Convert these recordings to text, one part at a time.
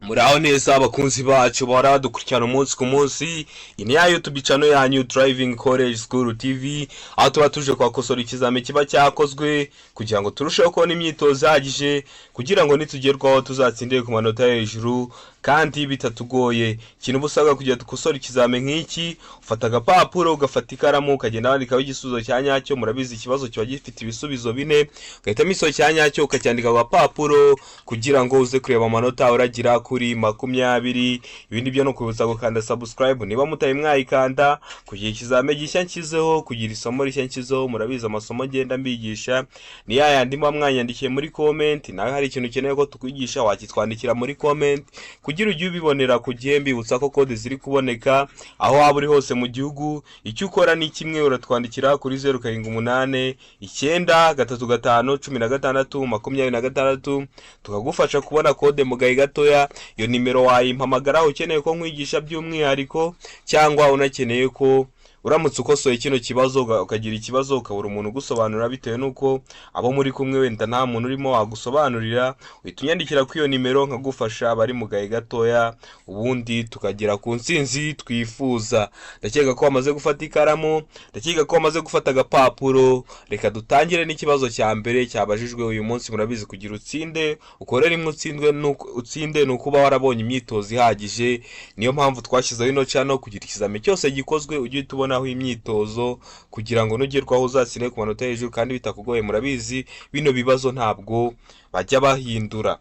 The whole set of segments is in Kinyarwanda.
Muraho neza abakunzi bacu bahora badukurikirana umunsi ku munsi. Iyi ni ya YouTube channel yanyu, Driving College School TV, aho tuba tuje kwakosora ikizami kiba cyakozwe kugira ngo turusheho kubona imyitozo ihagije, kugira ngo nitugerwaho tuzatsindire ku manota yo hejuru kandi bitatugoye. Ikintu uba usabwa kugira dukosore ikizami nk'iki, ufata agapapuro, ugafata ikaramu, ukagenda wandikaho igisubizo cya nyacyo. Murabizi, ikibazo kiba gifite ibisubizo bine, ugahitamo igisubizo cya nyacyo ukacyandika ku gapapuro kugira ngo uze kureba amanota uragira kuri 20. Ibindi byo ni ukubutsa gukanda subscribe niba mutari mwayikanda, kugira ikizami gishya nshyizeho, kugira isomo rishya nshyizeho. Murabizi, amasomo ngenda mbigisha ni ya yandi muba mwanyandikiye muri comment. Nawe hari ikintu ukeneye ko tukwigisha, wakitwandikira muri comment kugira ujye ubibonera ku gihe. Mbibutsa ko code ziri kuboneka aho waba uri hose mu gihugu. Icyo ukora ni kimwe, uratwandikira kuri 0789351626, tukagufasha kubona code mu gahe gatoya. Iyo nimero wayimpamagaraho ukeneye ko nkwigisha by'umwihariko, cyangwa unakeneye ko uramutse ukosoye kino kibazo ukagira ikibazo, ukabura umuntu ugusobanurira bitewe n'uko abo muri kumwe wenda nta muntu urimo wagusobanurira, uhita unyandikira kuri iyo nimero nkagufasha bari mu gahe gatoya, ubundi tukagera ku ntsinzi twifuza. Ndakeka ko wamaze gufata ikaramu, ndakeka ko wamaze gufata agapapuro. Reka dutangire n'ikibazo cya mbere cyabajijwe uyu munsi. Murabizi, kugira utsinde, ukore rimwe utsindwe, utsinde ni ukuba warabonye imyitozo ihagije. Niyo mpamvu twashyizeho ino channel, kugira ikizami cyose gikozwe ujye uhita ubonaho imyitozo, kugira ngo nugerwaho uzatsinde ku manota hejuru kandi bitakugoye. Murabizi, bino bibazo ntabwo bajya bahindura,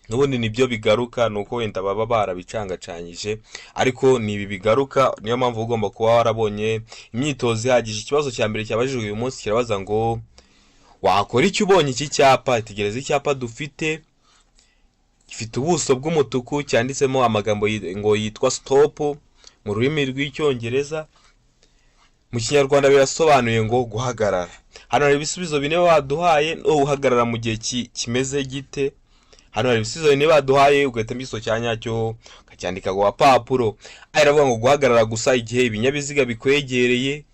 n'ubundi nibyo bigaruka, ni uko wenda baba barabicangacanyije, ariko ni ibi bigaruka. Niyo mpamvu ugomba kuba warabonye imyitozo ihagije. Ikibazo cya mbere cyabajijwe uyu munsi kirabaza ngo: wakora icyo ubonye iki cyapa? Itegereza icyapa dufite, gifite ubuso bw'umutuku, cyanditsemo amagambo ngo yitwa "stop" mu rurimi rw'Icyongereza. Mu Kinyarwanda birasobanuye ngo guhagarara. Hano hari ibisubizo bine baduhaye. No guhagarara mu gihe kimeze gite? Hano hari ibisubizo bine baduhaye, ugahitamo igisubizo cya nyacyo ukacyandika ku gapapuro. A iravuga ngo guhagarara gusa igihe ibinyabiziga bikwegereye.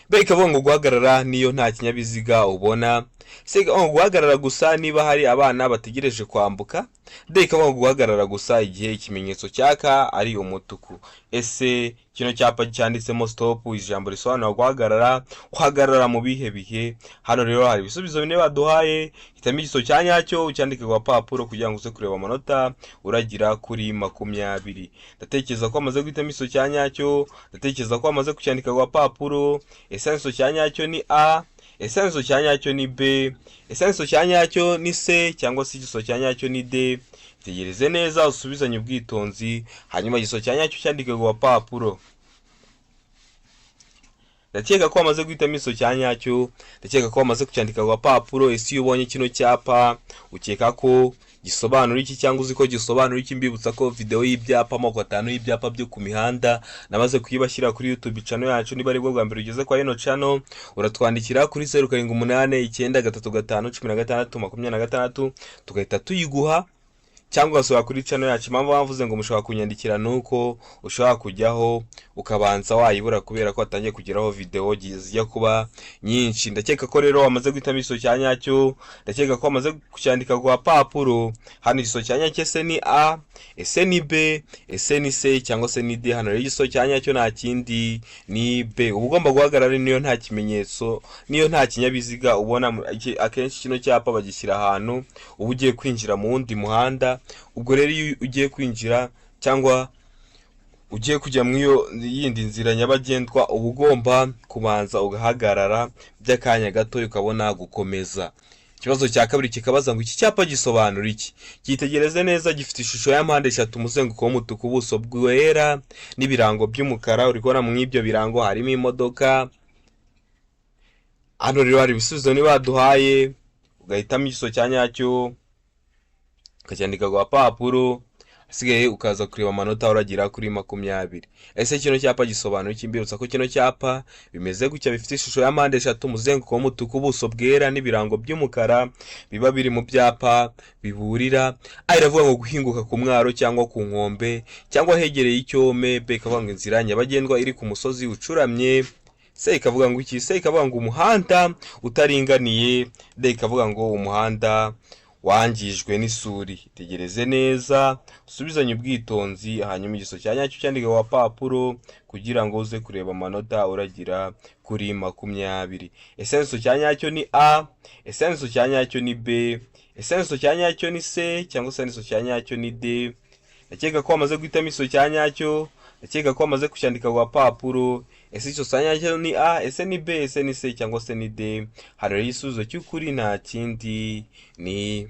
B ikavuga ngo guhagarara niyo nta kinyabiziga ubona. C ikavuga ngo guhagarara gusa niba hari abana bategereje kwambuka. D ikavuga ngo guhagarara gusa igihe ikimenyetso cyaka ari umutuku. Ese kino cyapa cyanditsemo "stop", ijambo risobanura guhagarara, uhagarara mu bihe bihe? Hano rero hari ibisubizo bine baduhaye, hitamo igisubizo cya nyacyo ucyandike ku gapapuro kugira ngo uze kureba amanota uragira kuri 20. Ndatekereza ko wamaze guhitamo igisubizo cya nyacyo, ndatekereza ko wamaze kucyandika ku gapapuro. Ese igisubizo cya nyacyo ni A? Ese igisubizo cya nyacyo ni B? Ese igisubizo cya nyacyo ni C, cyangwa se igisubizo cya nyacyo ni D? Tegereze neza, usubizanye ubwitonzi, hanyuma igisubizo cya nyacyo cyandike ku gapapuro. Ndakeka ko wamaze guhitamo igisubizo cya nyacyo, ndakeka ko wamaze kucyandika ku gapapuro. Ese iyo ubonye kino cyapa ukeka ko gisobanura iki, cyangwa uzi ko gisobanura iki? Mbibutsa ko video y'ibyapa, amoko atanu y'ibyapa byo ku mihanda, namaze kuyibashyira kuri YouTube channel yacu. Niba aribwo bwa mbere ugeze kwa ino channel, uratwandikira kuri 0789351626, tugahita tuyiguha, cyangwa ugasura kuri channel yacu. Impamvu bavuze ngo mushobora kunyandikira ni uko ushobora kujyaho ukabanza wayibura, kubera ko watangiye kugeraho video zijya kuba nyinshi. Ndakeka ko rero wamaze guhitamo igisubizo cya nyacyo, ndakeka ko wamaze kucyandika ku gapapuro. Hano igisubizo cya nyacyo ese ni A, ese ni B, ese ni C, cyangwa se ni D? Hano rero igisubizo cya nyacyo nta kindi, ni B. Uba ugomba guhagarara niyo nta kimenyetso, niyo nta kinyabiziga ubona. Akenshi kino cyapa bagishyira ahantu uba ugiye kwinjira mu wundi muhanda. Ubwo rero iyo ugiye kwinjira cyangwa ugiye kujya mu iyo yindi nzira nyabagendwa, uba ugomba kubanza ugahagarara by'akanya gato, ukabona gukomeza. Ikibazo cya kabiri kikabaza ngo: iki cyapa gisobanura iki? Cyitegereze neza, gifite ishusho ya mpande eshatu, umuzenguruko w'umutuku, ubuso bwera n'ibirango by'umukara. Uri kubona mu ibyo birango harimo imodoka. Hano rero hari ibisubizo niba baduhaye, ugahitamo igisubizo cya nyacyo ukacyandika ku gapapuro, asigaye ukaza kureba amanota uragira kuri 20. Ese kino cyapa gisobanura iki? Mbibutsa ko kino cyapa bimeze gutya, bifite ishusho ya mpande eshatu, umuzenguruko w'umutuku, ubuso bwera n'ibirango by'umukara, biba biri mu byapa biburira. A iravuga ngo guhinguka ku mwaro cyangwa ku nkombe cyangwa hegereye icyome. B ikavuga ngo inzira nyabagendwa iri ku musozi ucuramye. C ikavuga ngo iki? C ikavuga ngo umuhanda utaringaniye. D ikavuga ngo umuhanda Wangijwe n'isuri. Tegereze neza, usubizanye ubwitonzi, hanyuma igisubizo cya nyacyo cyandike ku gapapuro kugira ngo uze kureba amanota uragira kuri 20. Ese igisubizo cya nyacyo ni A? Ese igisubizo cya nyacyo ni B? Ese igisubizo cya nyacyo ni C, cyangwa se igisubizo cya nyacyo ni D? Ndakeka ko wamaze guhitamo igisubizo cya nyacyo. Ndakeka ko wamaze kucyandika ku gapapuro. Ese igisubizo cya nyacyo ni A? Ese ni B? Ese ni C, cyangwa se ni D? Hano rero igisubizo cy'ukuri nta kindi, ni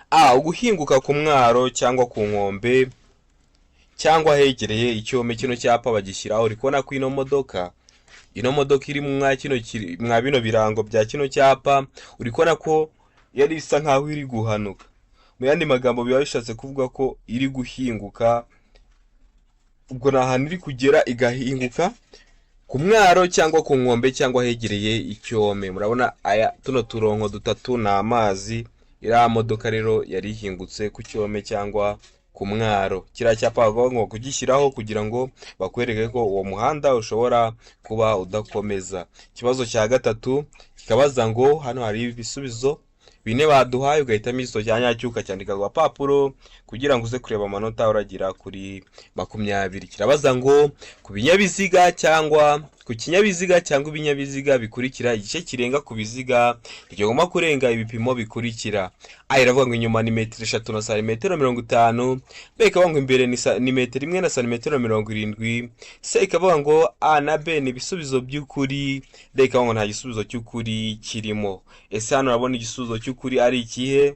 A. Uguhinguka ku mwaro cyangwa ku nkombe cyangwa ahegereye icyome. Kino cyapa bagishyiraho, uri kubona ko ino modoka iri mwa bino birango bya kino cyapa. Uri kubona ko yari isa nkaho iri guhanuka. Mu yandi magambo, biba bishatse kuvuga ko iri guhinguka. Ubwo ni ahantu iri kugera igahinguka ku mwaro cyangwa ku nkombe cyangwa ahegereye icyome. Murabona aya tuno turongo dutatu ni amazi. Iriya modoka rero yari ihingutse ku cyome cyangwa ku mwaro. Kiriya cyapa bagomba kugishyiraho kugira ngo bakwereke ko uwo muhanda ushobora kuba udakomeza. Ikibazo cya gatatu kikabaza ngo, hano hari ibisubizo bine baduhaye, ugahitamo igisubizo cya nyacyo ukacyandika ku gapapuro kugira ngo uze kureba amanota uragira kuri 20. Kirabaza ngo ku binyabiziga cyangwa ku kinyabiziga cyangwa ibinyabiziga bikurikira, igice kirenga ku biziga ntigomba kurenga ibipimo bikurikira. A iravuga ngo inyuma ni metero 3 na santimetero 50. B ikavuga ngo imbere ni metero 1 na santimetero 70. C ikavuga ngo A na B ni ibisubizo by'ukuri. D ikavuga ngo nta gisubizo cy'ukuri kirimo. Ese hano urabona igisubizo cy'ukuri ari ikihe?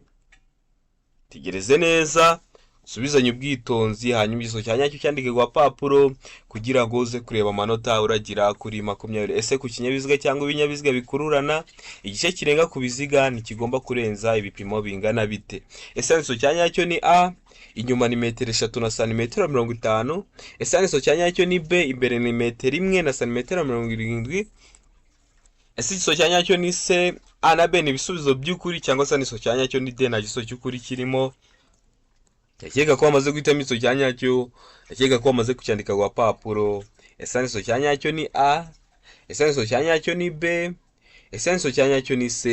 Tegereze neza, usubizanye ubwitonzi, hanyuma igisubizo cya nyacyo cyandike ku gapapuro kugira ngo uze kureba amanota uragira kuri 20. Ese ku kinyabiziga cyangwa ibinyabiziga bikururana, igice kirenga ku biziga ntikigomba kurenza ibipimo bingana bite? Ese igisubizo cya nyacyo ni A, inyuma ni metero 3 na santimetero 50? Ese igisubizo cya nyacyo ni B, imbere ni metero 1 na santimetero 70? Ese igisubizo cya nyacyo ni C, A na B ni ibisubizo by'ukuri, cyangwa se igisubizo cya nyacyo ni D, nta gisubizo cy'ukuri kirimo? Ndakeka ko wamaze guhitamo igisubizo cya nyacyo. Ndakeka ko wamaze kucyandika ku gapapuro. Ese igisubizo cya nyacyo ni A? Ese igisubizo cya nyacyo ni B? Ese igisubizo cya nyacyo ni C,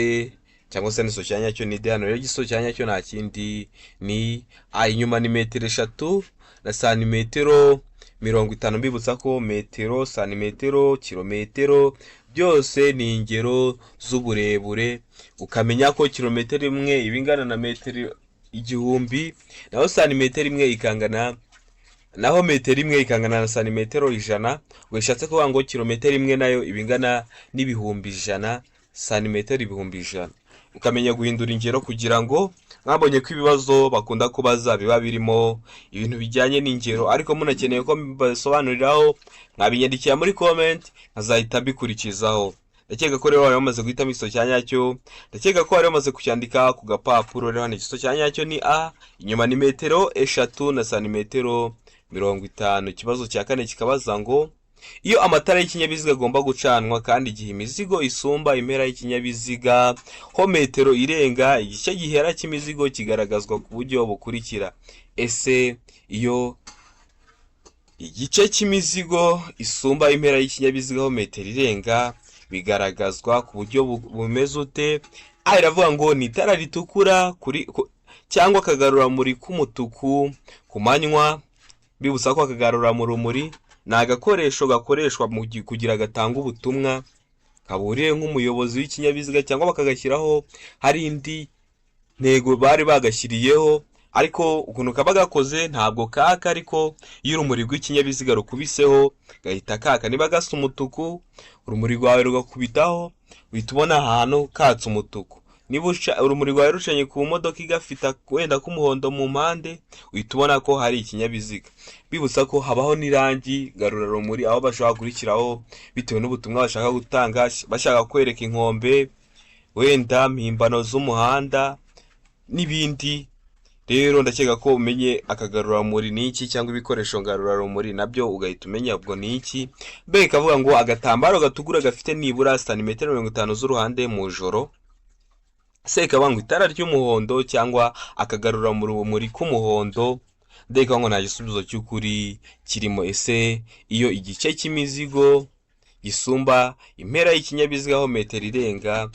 cyangwa se igisubizo cya nyacyo ni D? Hano rero igisubizo cya nyacyo nta kindi, ni A, inyuma ni metero 3 na santimetero 50. Mbibutsa ko metero, santimetero, kilometero byose ni ingero z'uburebure. Ukamenya ko kilometero 1 iba ingana na metero 1000, naho santimetero 1 ikangana, naho metero 1 ikangana na santimetero 100. Ubwo bishatse kuvuga ngo kilometero 1 nayo iba ingana n'100,000, santimetero 100,000. Ukamenya guhindura ingero kugira ngo mwabonye ko ibibazo bakunda kubaza biba birimo ibintu bijyanye n'ingero. Ariko munakeneye ko mbasobanuriraho, mwabinyandikira muri comment nkazahita mbikurikizaho. Ndakeka ko rero wari wamaze guhitamo igisubizo cya nyacyo. Ndakeka ko wari wamaze kucyandika ku gapapuro. Rero hano igisubizo cya nyacyo ni A, inyuma ni metero 3 na santimetero 50. Ikibazo cya kane kikabaza ngo iyo amatara y'ikinyabiziga agomba gucanwa kandi igihe imizigo isumba impera y'ikinyabiziga ho metero irenga, igice gihera cy'imizigo kigaragazwa ku buryo bukurikira. Ese iyo igice cy'imizigo isumba impera y'ikinyabiziga ho metero irenga, bigaragazwa ku buryo bumeze ute? A iravuga ngo ni itara ritukura cyangwa akagarurarumuri k'umutuku ku manywa. Bibutsa ko akagarurarumuri ni agakoresho gakoreshwa kugira gatange ubutumwa kaburiye nk'umuyobozi w'ikinyabiziga, cyangwa bakagashyiraho hari indi ntego bari bagashyiriyeho. Ariko ukuntu kaba gakoze, ntabwo kaka, ariko iyo urumuri rw'ikinyabiziga rukubiseho gahita kaka. Niba gasa umutuku, urumuri rwawe rugakubitaho, uhita ubona ahantu katse umutuku. Niba urumuri rwawe rucanye ku modoka igafite wenda k'umuhondo mu mpande, uhita ubona ko hari ikinyabiziga. Bibutsa ko habaho n'irangi garurarumuri, aho bashobora kurishyiraho bitewe n'ubutumwa bashaka gutanga, bashaka kwereka inkombe wenda mpimbano z'umuhanda n'ibindi. Rero ndakeka ko umenye akagarurarumuri ni iki, cyangwa ibikoresho ngarurarumuri nabyo ugahita umenya ubwo ni iki. B ikavuga ngo agatambaro gatukura gafite nibura santimetero 50 z'uruhande mu joro. C ikavuga ngo itara ry'umuhondo cyangwa akagarurarumuri k'umuhondo. D ikavuga ngo nta gisubizo cy'ukuri kirimo. Ese iyo igice cy'imizigo gisumba impera y'ikinyabiziga ho metero irenga,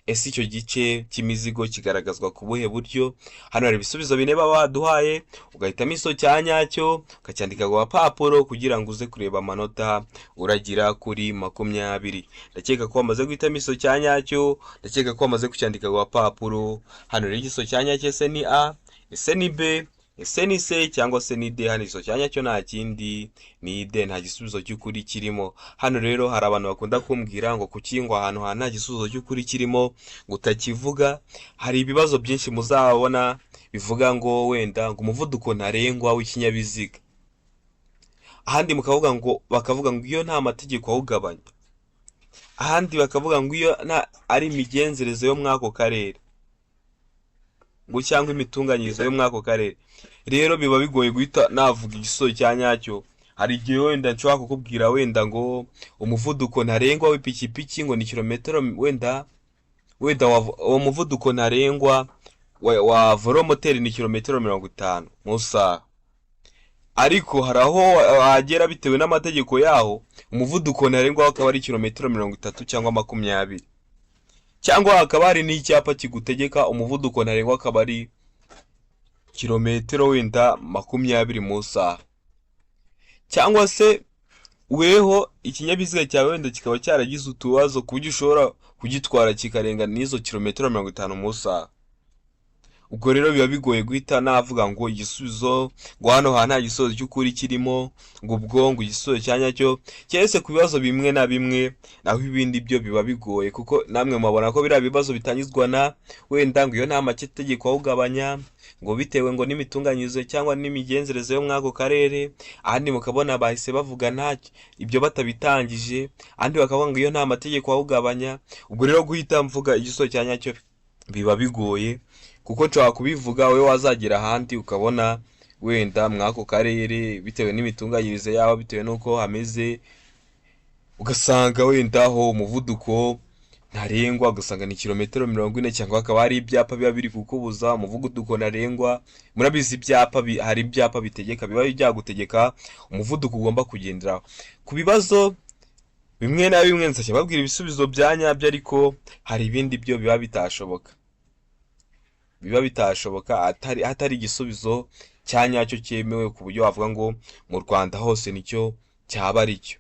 Ese icyo gice cy'imizigo kigaragazwa ku buhe buryo? Hano hari ibisubizo bine baba baduhaye, ugahitamo iso cya nyacyo, ukacyandika ku gapapuro kugira ngo uze kureba amanota uragira kuri 20. Ndakeka ko wamaze guhitamo iso cya nyacyo, ndakeka ko wamaze kucyandika ku gapapuro. Hano rero igiso cya nyacyo, ese ni A, ese ni B, ese ni C cyangwa se ni D? Hano igiso cya nyacyo nta kindi, ni D. Nta gisubizo cy'ukuri kirimo. Hano rero hari abantu bakunda kumbwira ngo kuki ngo ahantu ha nta gisubizo cy'ukuri kirimo ngo utakivuga. Hari ibibazo byinshi muzabona bivuga ngo wenda ngo umuvuduko ntarengwa w'ikinyabiziga, ahandi mukavuga ngo, bakavuga ngo iyo nta mategeko awugabanya, ahandi bakavuga ngo iyo nta ari imigenzereze yo muri ako karere ngo cyangwa imitunganyirize yo muri ako karere. Rero biba bigoye guhita navuga igisubizo cya nyacyo. Hari igihe wenda nshobora kukubwira wenda ngo umuvuduko ntarengwa w'ipikipiki ngo ni kilometero wenda uwo muvuduko ntarengwa wa velomoteri ni kilometero 50 mu isaha, ariko hari aho wagera bitewe n'amategeko yaho, umuvuduko ntarengwa akaba ari kilometero 30 cyangwa 20, cyangwa hakaba hari n'icyapa kigutegeka umuvuduko ntarengwa akaba ari kilometero wenda 20 mu isaha, cyangwa se weho ikinyabiziga cyawe wenda kikaba cyaragize utubazo ku buryo ushobora kugitwara kikarenga n'izo kilometero 50 mu isaha. Ubwo rero biba bigoye guhita navuga ngo igisubizo, ngo hano hantu nta gisubizo cy'ukuri kirimo, ngo ubwo ngo igisubizo cya nyacyo, keretse ku bibazo bimwe na bimwe. Naho ibindi byo biba bigoye, kuko namwe mubona ko biriya bibazo bitangizwa na wenda ngo iyo nta mategeko awugabanya, ngo bitewe ngo n'imitunganyirize cyangwa n'imigenzereze yo muri ako karere, ahandi mukabona bahise bavuga nta ibyo batabitangije, ahandi bakavuga ngo iyo nta mategeko awugabanya. Ubwo rero guhita mvuga igisubizo cya nyacyo biba bigoye, kuko nshobora kubivuga, wowe wazagera ahandi ukabona wenda muri ako karere, bitewe n'imitunganyirize yaho, bitewe n'uko hameze, ugasanga wenda aho umuvuduko ntarengwa ugasanga ni kilometero 40, cyangwa hakaba hari ibyapa biba biri kukubuza umuvuduko ntarengwa. Murabizi ibyapa, hari ibyapa bitegeka, biba byagutegeka umuvuduko ugomba kugenderaho. Ku bibazo bimwe na bimwe nzajya babwira ibisubizo bya nyabyo, ariko hari ibindi byo biba bitashoboka hatari igisubizo cya nyacyo cyemewe, ku buryo wavuga ngo mu Rwanda hose nicyo cyaba ari cyo.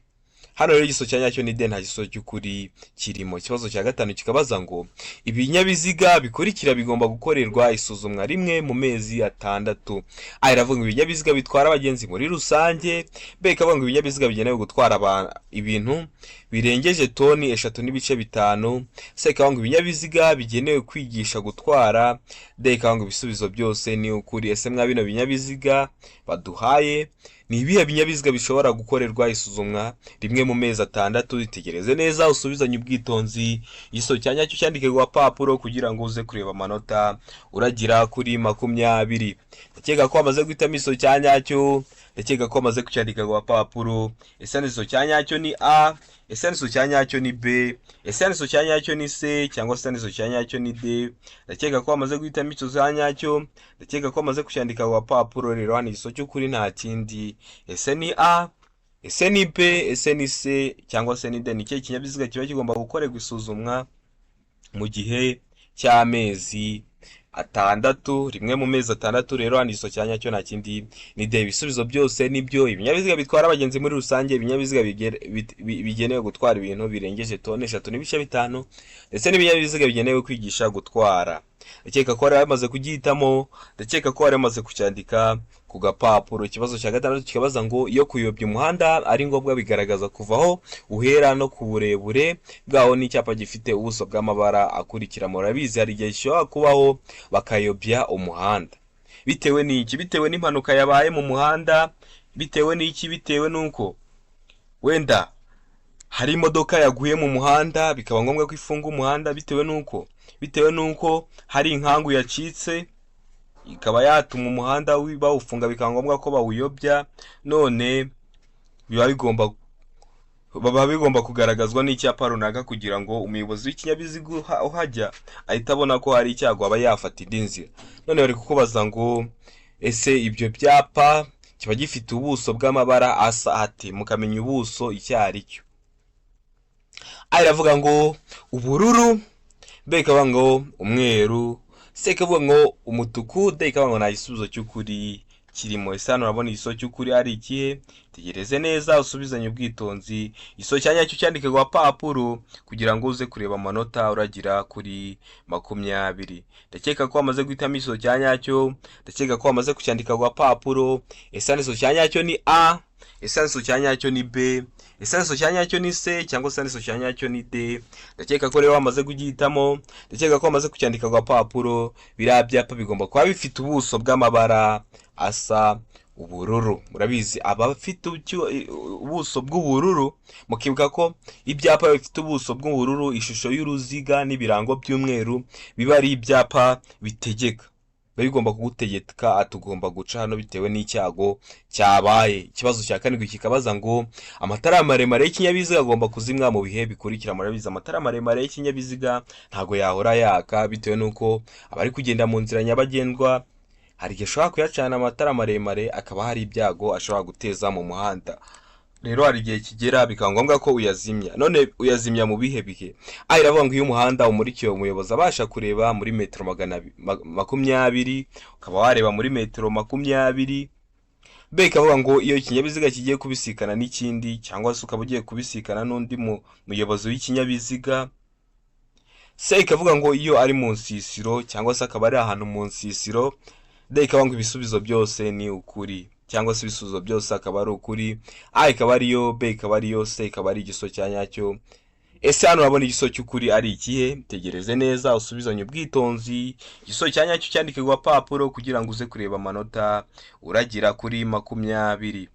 Hano rero igisubizo cya nyacyo ni D, nta gisubizo cy'ukuri kirimo. Ikibazo cya gatanu kikabaza ngo ibinyabiziga bikurikira bigomba gukorerwa isuzumwa rimwe mu mezi 6. A iravuga ngo ibinyabiziga bitwara abagenzi muri rusange, B ikavuga ngo ibinyabiziga bigenewe gutwara ibintu birengeje toni 3.5, C ikavuga ngo ibinyabiziga bigenewe kwigisha gutwara, D ikavuga ngo ibisubizo byose ni ukuri. Ese mwa bino binyabiziga baduhaye, ni ibihe binyabiziga bishobora gukorerwa isuzumwa rimwe mu mezi 6? Itegereze neza, usubizanye ubwitonzi, igisubizo cya nyacyo cyandike ku gapapuro kugira ngo uze kureba amanota uragira kuri 20. Ndakeka ko wamaze guhitamo igisubizo cya nyacyo, ndakeka ko wamaze kucyandika ku gapapuro. Ese igisubizo cya nyacyo ni A, ese igisubizo cya nyacyo ni B, ese igisubizo cya nyacyo ni C cyangwa se igisubizo cya nyacyo ni D? Ndakeka ko wamaze guhitamo igisubizo cya nyacyo, ndakeka ko wamaze kucyandika ku gapapuro. Rero hano igisubizo cy'ukuri nta kindi, ese ni A, ese ni B, ese ni C cyangwa se ni D? Ni ikihe kinyabiziga kiba kigomba gukorerwa isuzumwa mu gihe cy'amezi 6, rimwe mu mezi 6? Rero hano igisubizo cya nyacyo nta kindi, ni D. Ibisubizo byose nibyo: ibinyabiziga bitwara abagenzi muri rusange, ibinyabiziga bigenewe gutwara ibintu birengeje toni 3.5, ndetse n'ibinyabiziga bigenewe kwigisha gutwara. Ndakeka ko wari wamaze kugihitamo, ndakeka ko wari wamaze kucyandika ku gapapuro. Ikibazo cya gatandatu kikabaza ngo iyo kuyobya umuhanda ari ngombwa, bigaragaza kuva aho uhera no ku burebure bwawo n'icyapa gifite ubuso bw'amabara akurikira. Murabizi, hari igihe gishobora kubaho bakayobya umuhanda. Bitewe n'iki? Bitewe n'impanuka yabaye mu muhanda. Bitewe n'iki? Bitewe n'uko wenda hari imodoka yaguye mu muhanda, bikaba ngombwa ko ifunga umuhanda, bitewe n'uko hari inkangu yacitse ikaba yatuma umuhanda bawufunga, bikaba ngombwa ko bawuyobya. None baba bigomba kugaragazwa n'icyapa runaka kugira ngo umuyobozi w'ikinyabiziga uhajya ahite abona ko hari icyago, aba yafata indi nzira. None bari kukubaza ngo ese ibyo byapa kiba gifite ubuso bw'amabara asa ate? Mukamenya ubuso icyo ari cyo. A iravuga ngo ubururu, B ikavuga ngo umweru, C ikavuga ngo umutuku, D ikavuga ngo nta gisubizo cy'ukuri kirimo. Ese hano urabona igisubizo cy'ukuri ari ikihe? Tegereze neza, usubizanye ubwitonzi. Igisubizo cya nyacyo cyandike ku gapapuro kugira ngo uze kureba amanota uragira kuri 20. Ndakeka ko wamaze guhitamo igisubizo cya nyacyo, ndakeka ko wamaze kucyandika ku gapapuro. Ese hano igisubizo cya nyacyo ni A? Ese hano igisubizo cya nyacyo ni B? Ese hano igisubizo cya nyacyo ni C, cyangwa se hano igisubizo cya nyacyo ni D? Ndakeka ko rero wamaze kugihitamo, ndakeka ko wamaze kucyandika ku gapapuro. Biriya byapa bigomba kuba bifite ubuso bw'amabara asa ubururu. Murabizi, abafite ubuso bw'ubururu, mukibuka ko ibyapa bifite ubuso bw'ubururu, ishusho y'uruziga n'ibirango by'umweru biba ari ibyapa bitegeka, biba bigomba kugutegeka ati ugomba guca hano bitewe n'icyago cyabaye. Ikibazo cya karindwi kikabaza ngo amatara maremare y'ikinyabiziga agomba kuzimwa mu bihe bikurikira. Murabizi, amatara maremare y'ikinyabiziga ntabwo yahora yaka bitewe n'uko abari kugenda mu nzira nyabagendwa hari igihe ashobora kuyacana amatara maremare, akaba hari ibyago ashobora guteza mu muhanda. Rero hari igihe kigera bikaba ngombwa ko uyazimya. None uyazimya mu bihe bihe? A iravuga ngo iyo umuhanda umurikiwe, umuyobozi abasha kureba muri metero 20, ukaba wareba muri metero 20. B ikavuga ngo iyo ikinyabiziga kigiye kubisikana n'ikindi, cyangwa se ukaba ugiye kubisikana n'undi muyobozi w'ikinyabiziga. C ikavuga ngo iyo ari mu nsisiro, cyangwa se akaba ari ahantu mu nsisiro. D ikavuga ngo ibisubizo byose ni ukuri, cyangwa se ibisubizo byose akaba ari ukuri. A ikaba ariyo, B ikaba ariyo, C ikaba ari igisubizo cya nyacyo. Ese hano urabona igisubizo cy'ukuri ari ikihe? Tegereze neza, usubizanye ubwitonzi. Igisubizo cya nyacyo cyandike ku gapapuro kugira ngo uze kureba amanota uragira kuri 20.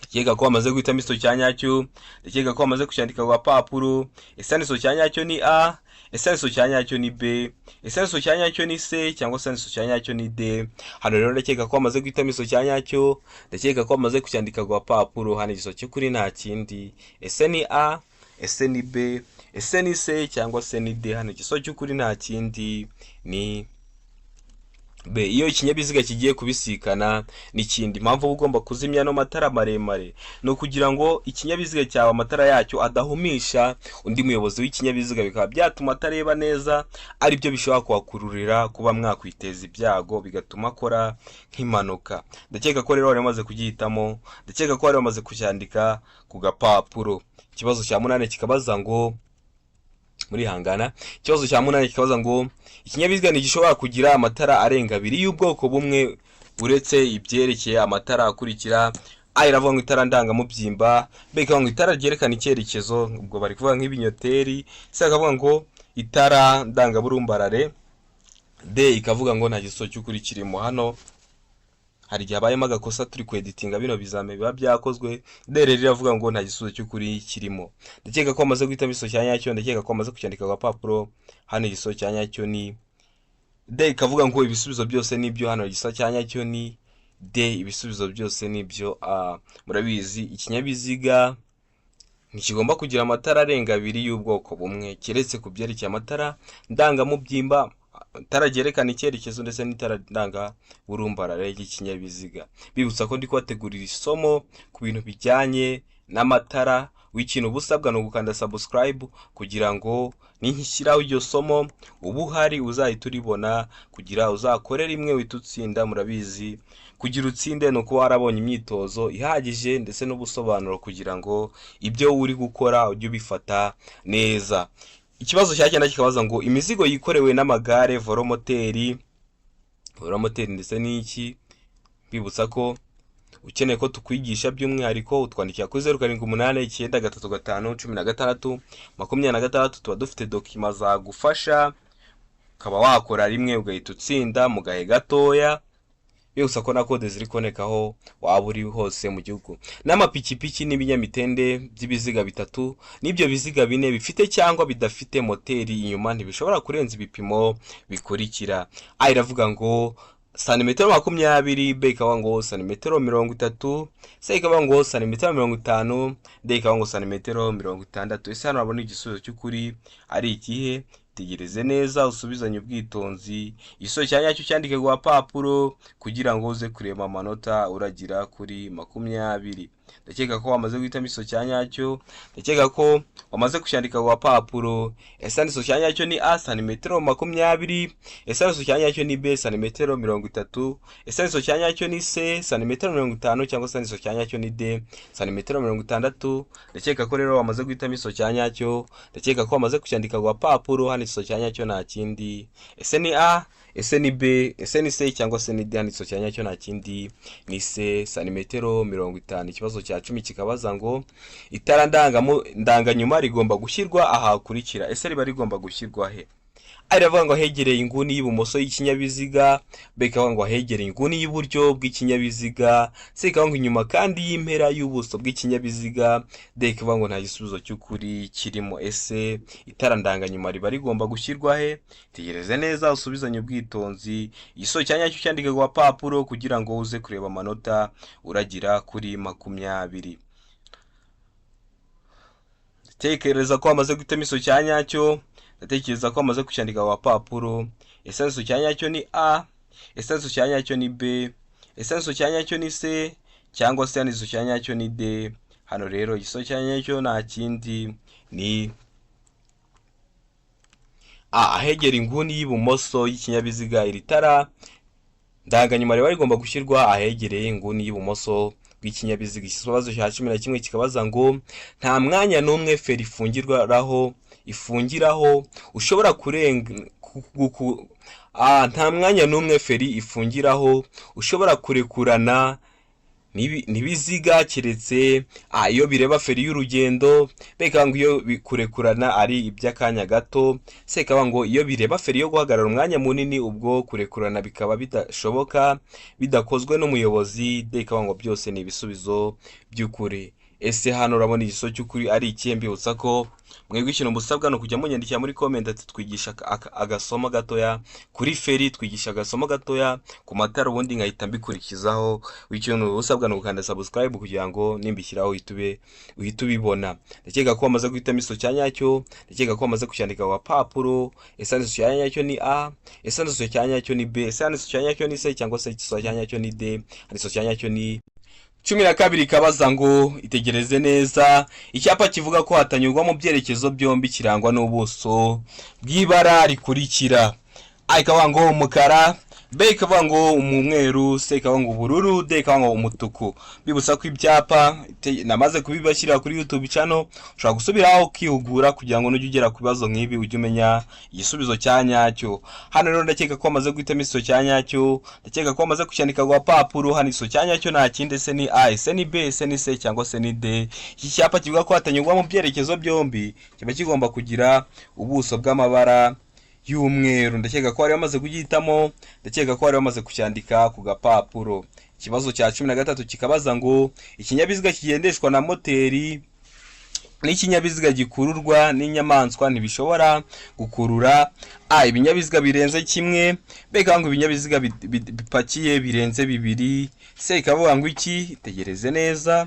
Ndakeka ko wamaze guhitamo igisubizo cya nyacyo, ndakeka ko wamaze kucyandika ku gapapuro. Ese hano igisubizo cya nyacyo ni A? Ese hano igisubizo cya nyacyo ni B? Ese hano igisubizo cya nyacyo ni C, cyangwa se hano igisubizo cya nyacyo ni D? Hano rero ndakeka ko wamaze guhitamo igisubizo cya nyacyo, ndakeka ko wamaze kucyandika ku gapapuro. Hano igisubizo cy'ukuri nta kindi. Ese ni A? Ese ni B? Ese ni C, cyangwa se ni D? Hano igisubizo cy'ukuri nta kindi, ni B, iyo ikinyabiziga kigiye kubisikana n'ikindi. Impamvu uba ugomba kuzimya ano matara maremare ni ukugira ngo ikinyabiziga cyawe amatara yacyo adahumisha undi muyobozi w'ikinyabiziga, bikaba byatuma atareba neza, aribyo bishobora kuhakururira kuba mwakwiteza ibyago, bigatuma akora nk'impanuka. Ndakeka ko rero wari wamaze kugihitamo, ndakeka ko wari wamaze kucyandika ku gapapuro. Ikibazo cya munani kikabaza ngo, murihangana, ikibazo cya munani kikabaza ngo ikinyabiziga ntigishobora kugira amatara arenga abiri y'ubwoko bumwe uretse ibyerekeye amatara akurikira. A iravuga ngo itara ndangamubyimba, B ikavuga ngo itara ryerekana icyerekezo, ubwo bari kuvuga nk'ibinyoteri, C ikavuga ngo itara ndangaburumbarare, D ikavuga ngo nta gisubizo cy'ukuri kirimo. Hano hari igihe habayemo agakosa turi kweditinga bino bizame biba byakozwe. D rero iravuga ngo nta gisubizo cy'ukuri kirimo. Ndakeka ko wamaze guhitamo igisubizo cya nyacyo, ndakeka ko wamaze kucyandika ku gapapuro. Hano igisubizo cya nyacyo ni D, ikavuga ngo ibisubizo byose nibyo. Hano igisubizo cya nyacyo ni D, ibisubizo byose nibyo. Murabizi, ikinyabiziga ntikigomba kugira amatara arenga abiri y'ubwoko bumwe, keretse ku byerekeye amatara ndangamubyimba, itara ryerekana icyerekezo ndetse n'itara ndangaburumbarare ry'ikinyabiziga. Bibutsa ko ndi kubategurira isomo ku bintu bijyanye n'amatara. W'ikintu uba usabwa ni ugukanda subscribe kugira ngo ninshyiraho iryo somo uba uhari, uzahita uribona, kugira uzakore rimwe uhite utsinda. Murabizi, kugira utsinde ni ukuba warabonye imyitozo ihagije ndetse n'ubusobanuro, kugira ngo ibyo uri gukora ujye ubifata neza. Ikibazo cya cyenda kikabaza ngo imizigo yikorewe n'amagare velomoteri, velomoteri ndetse n'iki. Bibutsa ko ukeneye ko tukwigisha by'umwihariko utwandikira kuri 0789351626. Tuba dufite document zagufasha, ukaba wakora rimwe ugahita utsinda mu gahe gatoya. Bibutsa ko na code ziri kubonekaho waba uri hose mu gihugu. N'amapikipiki n'ibinyamitende by'ibiziga bitatu n'ibyo biziga bine bifite cyangwa bidafite moteri inyuma ntibishobora kurenza ibipimo bikurikira: A iravuga ngo santimetero 20, B ikavuga ngo santimetero 30, C ikavuga ngo santimetero 50, D ikavuga ngo santimetero 60. Ese hano urabona igisubizo cy'ukuri ari ikihe? Tegereze neza, usubizanye ubwitonzi. Igisubizo cya nyacyo cyandike ku gapapuro kugira ngo uze kureba amanota uragira kuri 20. Ndakeka ko wamaze guhitamo igisubizo cya nyacyo, ndakeka ko wamaze kucyandika ku gapapuro. Ese igisubizo cya nyacyo ni A, santimetero 20? Ese igisubizo cya nyacyo ni B, santimetero 30? Ese igisubizo cya nyacyo ni C, santimetero 50? Cyangwa se igisubizo cya nyacyo ni D, santimetero 60? Ndakeka ko rero wamaze guhitamo igisubizo cya nyacyo, ndakeka ko wamaze kucyandika ku gapapuro. Hano igisubizo cya nyacyo nta kindi. Ese ni A, ese ni B, ese ni C, cyangwa se ni D? Hano igisubizo cya nyacyo nta kindi, ni C, santimetero 50. Ikibazo cya 10 kikabaza ngo itara ndanganyuma rigomba gushyirwa aha hakurikira. Ese riba rigomba gushyirwa he? A iravuga ngo ahegereye inguni y'ibumoso y'ikinyabiziga, B ikavuga ngo ahegereye inguni y'iburyo bw'ikinyabiziga, C ikavuga ngo inyuma kandi y'impera y'ubuso bw'ikinyabiziga, D ikavuga ngo nta gisubizo cy'ukuri kirimo. Ese itara ndanganyuma riba rigomba gushyirwa he? Tegereze neza, usubizanye ubwitonzi. Igisubizo cya nyacyo cyandike ku gapapuro kugira ngo uze kureba amanota uragira kuri 20. Tekereza ko wamaze guhitamo igisubizo cya nyacyo, ndatekereza ko wamaze kucyandika ku gapapuro. Ese igisubizo cya nyacyo ni A, ese igisubizo cya nyacyo ni B, ese igisubizo cya nyacyo ni C, cyangwa se igisubizo cya nyacyo ni D? Hano rero igisubizo cya nyacyo nta kindi, ni A, ahegera inguni y'ibumoso y'ikinyabiziga. Iri tara ndanganyuma riba rigomba gushyirwa ahegereye inguni y'ibumoso bw'ikinyabiziga. Ikibazo cya 11 kikabaza ngo nta mwanya n'umwe feri ifungiraho ushobora kurenga, nta mwanya n'umwe feri ifungiraho ushobora kurekurana n'ibiziga keretse A, iyo bireba feri y'urugendo, B ikavuga ngo iyo kurekurana ari iby'akanya gato, C ikavuga ngo iyo bireba feri yo guhagarara umwanya munini, ubwo kurekurana bikaba bidashoboka bidakozwe n'umuyobozi, D ikavuga ngo byose ni ibisubizo by'ukuri. Ese hano urabona igisubizo cy'ukuri ari ikihe? Mbibutsa ko mwebwe ikintu musabwa ni ukujya munyandikira muri comment ati twigisha agasomo gatoya kuri feri, twigisha agasomo gatoya ku matara, ubundi nkahita mbikurikizaho. Ikintu usabwa ni ugukanda subscribe kugira ngo nimbishyiraho uhite ubibona. Ndakeka ko wamaze guhitamo igisubizo cya nyacyo, ndakeka ko wamaze kucyandika ku gapapuro. Ese igisubizo cya nyacyo ni A, ese igisubizo cya nyacyo ni B, ese igisubizo cya nyacyo ni C, cyangwa se igisubizo cya nyacyo ni D? Igisubizo cya nyacyo ni 12. Kabaza ngo itegereze neza, icyapa kivuga ko hatanyurwa mu byerekezo byombi kirangwa n'ubuso bw'ibara rikurikira: A ikavuga ngo umukara, B ikavuga ngo umweru, C ikavuga ngo ubururu, D ikavuga ngo umutuku. Bibutsa ko ibyapa namaze kubibashyirira kuri YouTube channel, ushobora gusubiraho ukihugura kugira ngo nujya ugera ku bibazo nk'ibi ujye umenya igisubizo cya nyacyo. Hano rero ndakeka ko wamaze guhitamo igisubizo cya nyacyo, ndakeka ko wamaze kucyandika ku gapapuro. Hano igisubizo cya nyacyo nta kindi. Ese ni A, ese ni B, ese ni C, cyangwa se ni D? Iki cyapa kivuga ko hatanyurwa mu byerekezo byombi kiba kigomba kugira ubuso bw'amabara y'umweru. Ndakeka ko wari wamaze kugihitamo, ndakeka ko wari wamaze kucyandika ku gapapuro. Ikibazo cya 13 kikabaza ngo ikinyabiziga kigendeshwa na moteri n'ikinyabiziga gikururwa n'inyamaswa ntibishobora gukurura A, ibinyabiziga birenze kimwe, B ikavuga ngo ibinyabiziga bipakiye birenze bibiri, C ikavuga ngo iki? Tegereze neza.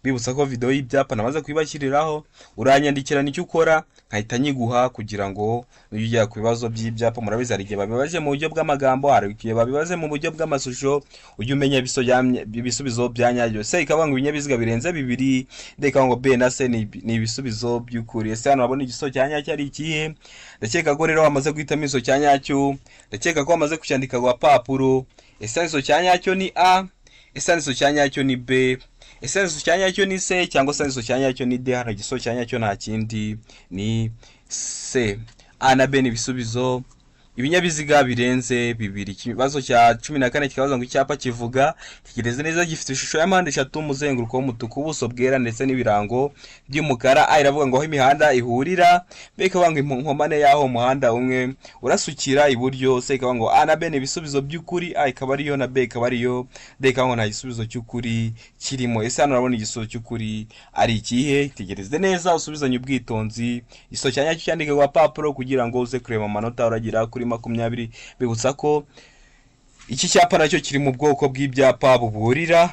Bibutsa ko video y'ibyapa namaze kuyibashyiriraho, uranyandikira icyo ukora nkahita nyiguha kugira ngo nujya ugera ku bibazo by'ibyapa. Murabizi, hari igihe babibaje mu buryo bw'amagambo, hari igihe babibaze mu buryo bw'amashusho, ujye umenya ibisubizo bya nyabyo. C ikavuga ngo ibinyabiziga birenze bibiri, D ikavuga ngo B na C ni ibisubizo by'ukuri. Ese hano urabona igisubizo cya nyacyo ari ikihe? Ndakeka ko rero wamaze guhitamo igisubizo cya nyacyo, ndakeka ko wamaze kucyandika ku gapapuro. Ese igisubizo cya nyacyo ni A, ese igisubizo cya nyacyo ni B, ese igisubizo cya nyacyo ni C, cyangwa se igisubizo cya nyacyo ni D? Hano igisubizo cya nyacyo nta kindi, ni C. A na B ni ibisubizo, ibinyabiziga birenze bibiri. Ikibazo cya 14 kikabaza ngo icyapa kivuga, tegereze neza, gifite ishusho ya mpande eshatu, umuzenguruko w'umutuku, ubuso bwera ndetse n'ibirango by'umukara. A iravuga ngo aho imihanda ihurira, B ikavuga ngo inkomane y'aho umuhanda umwe urasukira iburyo, C ikavuga ngo A na B ni ibisubizo by'ukuri, A ikaba ariyo na B ikaba ariyo, D ikavuga ngo nta gisubizo cy'ukuri kirimo. Ese hano urabona igisubizo cy'ukuri ari ikihe? Tegereze neza, usubizanye ubwitonzi. Igisubizo cya nyacyo cyandike ku gapapuro kugira ngo uze kureba amanota uragira kuri 20. Bibutsa ko iki cyapa nacyo kiri mu bwoko bw'ibyapa buburira,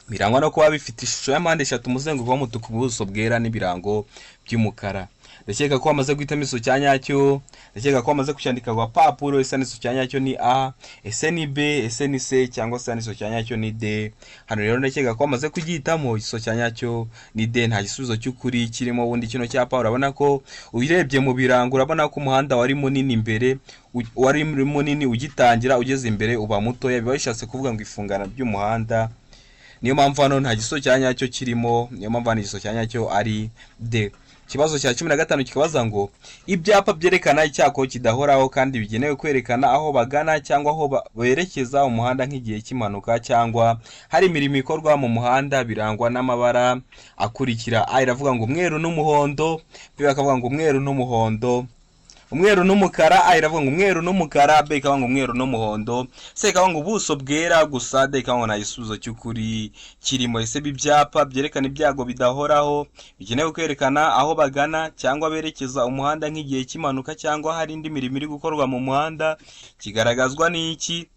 birangwa no kuba bifite ishusho ya mpande eshatu, umuzenguruko w'umutuku, ubuso bwera n'ibirango by'umukara. Ndakeka ko wamaze guhitamo igisubizo cya nyacyo, ndakeka ko wamaze kucyandika ku gapapuro. Ese igisubizo cya nyacyo ni A, ese ni B, ese ni C, cyangwa se igisubizo cya nyacyo ni D? Hano rero ndakeka ko wamaze kugihitamo. Igisubizo cya nyacyo ni D, nta gisubizo cy'ukuri kirimo. Ubundi kino cyapa urabona ko urebye mu birango, urabona ko umuhanda wari munini imbere, wari munini ugitangira, ugeze imbere uba mutoya. Biba bishatse kuvuga ngo ifungana ry'umuhanda. Niyo mpamvu hano nta gisubizo cya nyacyo kirimo, niyo mpamvu hano igisubizo cya nyacyo ari D. Ikibazo cya 15 kikabaza ngo: ibyapa byerekana icyago kidahoraho kandi bigenewe kwerekana aho bagana cyangwa aho berekeza umuhanda nk'igihe cy'impanuka cyangwa hari imirimo ikorwa mu muhanda birangwa n'amabara akurikira: A iravuga ngo umweru n'umuhondo, B bakavuga ngo umweru n'umuhondo, umweru n'umukara. A iravuga ngo umweru n'umukara, B ikavuga ngo umweru n'umuhondo, C ikavuga ngo ubuso bwera gusa, D ikavuga ngo nta gisubizo cy'ukuri kirimo. Ese ibi byapa byerekana ibyago bidahoraho bigenewe kwerekana aho bagana cyangwa berekeza umuhanda nk'igihe cy'impanuka cyangwa hari indi mirimo iri gukorwa mu muhanda kigaragazwa n'iki?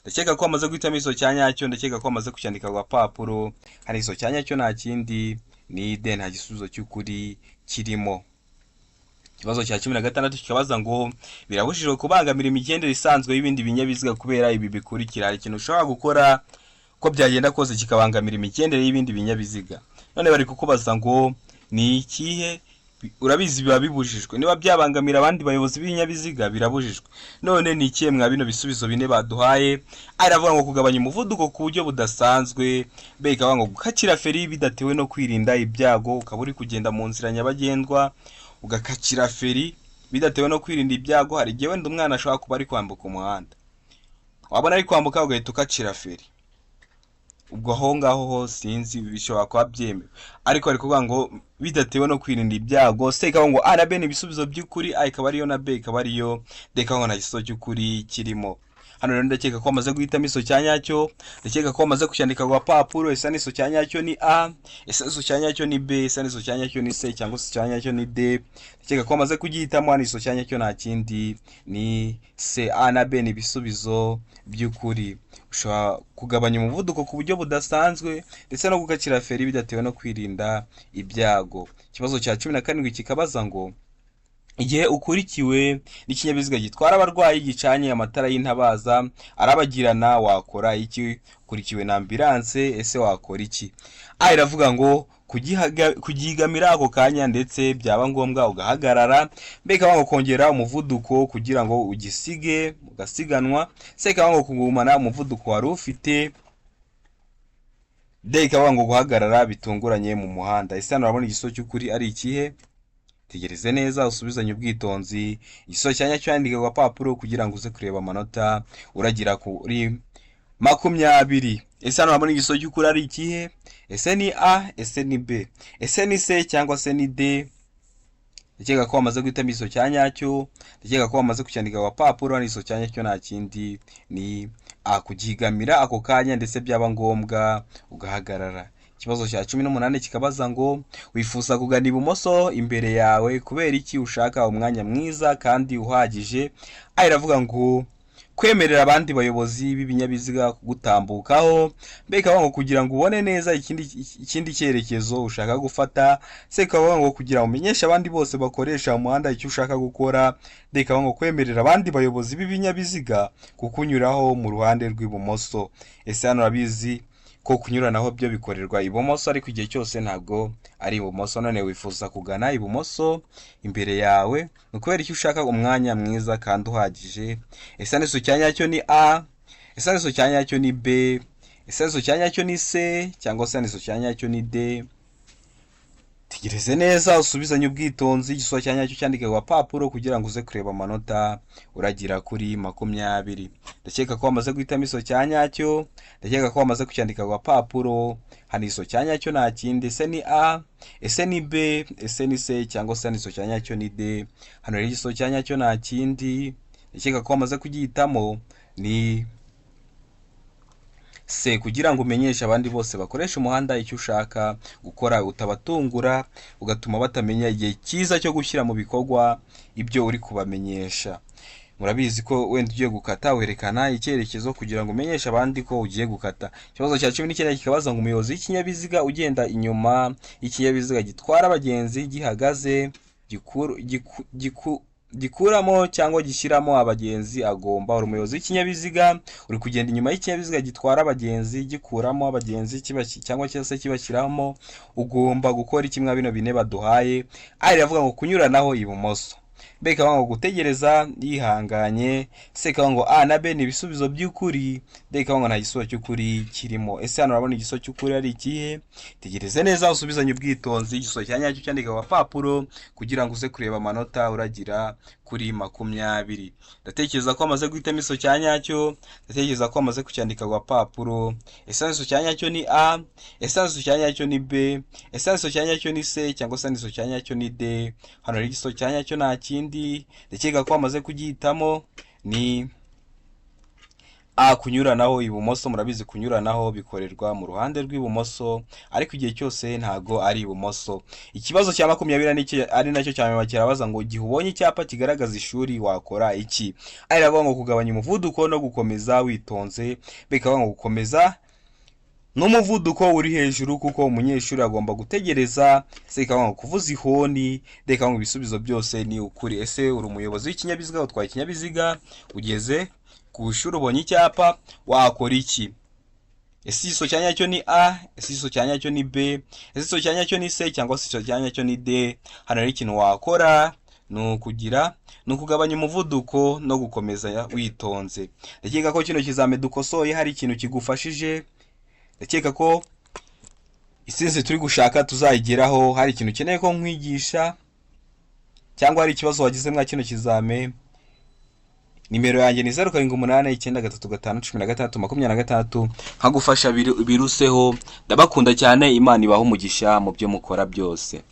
Ndakeka ko wamaze guhitamo igisubizo cya nyacyo, ndakeka ko wamaze kucyandika ku gapapuro. Hari igisubizo cya nyacyo, nta kindi, ni D, nta gisubizo cy'ukuri kirimo. Ikibazo cya 16 kikabaza ngo: birabujijwe kubangamira imigendere isanzwe y'ibindi binyabiziga kubera ibi bikurikira. Hari ikintu ushobora gukora uko byagenda kose kikabangamira imigendere y'ibindi binyabiziga. None bari kukubaza ngo ni ikihe? Urabizi biba bibujijwe niba byabangamira abandi bayobozi b'ibinyabiziga, birabujijwe. None ni ikihe mwa bino bisubizo bine baduhaye? A iravuga ngo kugabanya umuvuduko ku buryo budasanzwe, B ikavuga ngo gukatira feri bidatewe no kwirinda ibyago, ukaba uri kugenda mu nzira nyabagendwa ugakatira feri bidatewe no kwirinda ibyago. Hari igihe wenda umwana ashobora kuba ari kwambuka umuhanda, wabona ari kwambuka ugahita ukacira feri. Ubwo aho ngaho ho sinzi, bishobora kuba byemewe, ariko bari kuvuga ngo bidatewe no kwirinda ibyago. C ikavuga ngo A na B ni ibisubizo by'ukuri, A ikaba ariyo na B ikaba ariyo, D ikavuga ngo nta gisubizo cy'ukuri kirimo. Hano rero ndakeka ko wamaze guhitamo igisubizo cya nyacyo, ndakeka ko wamaze kucyandika ku gapapuro. Ese igisubizo cya nyacyo ni A, ese igisubizo cya nyacyo ni B, ese igisubizo cya nyacyo ni C, cyangwa se cya nyacyo ni D? Ndakeka ko wamaze kugihitamo. Hano igisubizo cya nyacyo nta kindi, ni C. A na B ni ibisubizo by'ukuri. Ushobora kugabanya umuvuduko ku buryo budasanzwe ndetse no gukatira feri bidatewe no kwirinda ibyago. Ikibazo cya 17 kikabaza ngo: igihe ukurikiwe n'ikinyabiziga gitwara abarwayi gicanye amatara y'intabaza arabagirana wakora iki? Ukurikiwe na ambulance, ese wakora iki? A iravuga ngo kugigamira ako kanya ndetse byaba ngombwa ugahagarara, B ikavuga ngo kongera umuvuduko kugira ngo ugisige ugasiganwa, C ikavuga ngo kugumana umuvuduko wari ufite, D ikavuga ngo guhagarara bitunguranye mu muhanda. Ese hano urabona igisubizo cy'ukuri ari ikihe? Tegereze neza, usubizanye ubwitonzi. Igisubizo cya nyacyo yandike ku gapapuro kugira ngo uze kureba amanota uragira kuri 20. Ese hano urabona igisubizo cy'ukuri ari ikihe? Ese ni A, ese ni B, ese ni C, cyangwa se ni D? Ndakeka ko wamaze guhitamo igisubizo cya nyacyo, ndakeka ko wamaze kucyandika ku gapapuro. Hano igisubizo cya nyacyo nta kindi, ni A, kugigamira ako kanya ndetse byaba ngombwa ugahagarara. Ikibazo cya 18 kikabaza ngo: wifuza kugana ibumoso imbere yawe kubera iki ushaka umwanya mwiza kandi uhagije? A iravuga ngo kwemerera abandi bayobozi b'ibinyabiziga kugutambukaho, B ikavuga ngo kugira ngo ubone neza ikindi cyerekezo ushaka gufata, C ikavuga ngo kugira ngo umenyeshe abandi bose bakoresha umuhanda icyo ushaka gukora, D ikavuga ngo kwemerera abandi bayobozi b'ibinyabiziga kukunyuraho mu ruhande rw'ibumoso. Ese hano urabizi ko kunyuranaho byo bikorerwa ibumoso, ariko igihe cyose ntabwo ari ibumoso. None wifuza kugana ibumoso imbere yawe ni ukubera icyo ushaka umwanya mwiza kandi uhagije? Ese igisubizo cya nyacyo ni A, ese igisubizo cya nyacyo ni B, ese igisubizo cya nyacyo ni C, cyangwa se igisubizo cya nyacyo ni D? Tegereze neza, usubizanye ubwitonzi. Igisubizo cya nyacyo cyandike ku gapapuro kugira ngo uze kureba amanota uragira kuri 20. Ndakeka ko wamaze guhitamo igisubizo cya nyacyo, ndakeka ko wamaze kucyandika ku gapapuro. Hano igisubizo cya nyacyo nta kindi, ese ni A, ese ni B, ese ni C, cyangwa se igisubizo cya nyacyo ni D? Hano rero igisubizo cya nyacyo nta kindi, ndakeka ko wamaze kugihitamo, ni C, kugira ngo umenyeshe abandi bose bakoresha umuhanda icyo ushaka gukora, utabatungura ugatuma batamenya igihe cyiza cyo gushyira mu bikorwa ibyo uri kubamenyesha. Murabizi ko wenda ugiye gukata werekana icyerekezo kugira ngo umenyeshe abandi ko ugiye gukata. Ikibazo cya 19 kikabaza ngo: umuyobozi w'ikinyabiziga ugenda inyuma y'ikinyabiziga gitwara abagenzi gihagaze gikuramo cyangwa gishyiramo abagenzi agomba. Uri umuyobozi w'ikinyabiziga, uri kugenda inyuma y'ikinyabiziga gitwara abagenzi, gikuramo abagenzi cyangwa se kibashyiramo, ugomba gukora iki mwa bino bine baduhaye? A iravuga ngo kunyuranaho ibumoso, B ikavuga ngo gutegereza yihanganye, C ikavuga ngo A na B ni ibisubizo by'ukuri, D ikavuga ngo nta gisubizo cy'ukuri kirimo. Ese hano urabona igisubizo cy'ukuri ari ikihe? Tegereze neza, usubizanye ubwitonzi igisubizo cya nyacyo, cyandika ku gapapuro kugira ngo uze kureba amanota uragira kuri 20. Ndatekereza ko amaze guhitamo igisubizo cya nyacyo, ndatekereza ko amaze kucyandika ku gapapuro. Ese igisubizo cya nyacyo ni A? Ese igisubizo cya nyacyo ni B? Ese igisubizo cya nyacyo ni C? Cyangwa se igisubizo cya nyacyo ni D? Hano rero igisubizo cya nyacyo nta kindi, ndakeka ko amaze kugihitamo, ni A, kunyuranaho ibumoso. Murabizi, kunyuranaho bikorerwa mu ruhande rw'ibumoso, ariko igihe cyose ntago ari ibumoso. Ikibazo cya 20 ari nacyo cya nyuma kirabaza ngo: igihe ubonye icyapa kigaragaza ishuri wakora iki? A iravuga ngo kugabanya umuvuduko no gukomeza witonze, B ikavuga ngo gukomeza n'umuvuduko uri hejuru kuko umunyeshuri agomba gutegereza, C ikavuga ngo kuvuza ihoni, D ikavuga ngo ibisubizo byose ni ukuri. Ese uri umuyobozi w'ikinyabiziga, utwaye ikinyabiziga, ugeze ku ishuri, ubonye icyapa, wakora iki? Ese igisubizo cya nyacyo ni A? Ese igisubizo cya nyacyo ni B? Ese igisubizo cya nyacyo ni C? Cyangwa se igisubizo cya nyacyo ni D? Hano rero ikintu wakora ni ukugabanya umuvuduko no gukomeza witonze. Ndakeka ko kino kizame dukosoye hari ikintu kigufashije. Ndakeka ko intsinzi turi gushaka tuzayigeraho. Hari ikintu ukeneye ko nkwigisha cyangwa hari ikibazo wagize mwa kino kizame, nimero yanjye ni 0789351626, nkagufasha biruseho. Ndabakunda cyane, Imana ibahe umugisha mu byo mukora byose.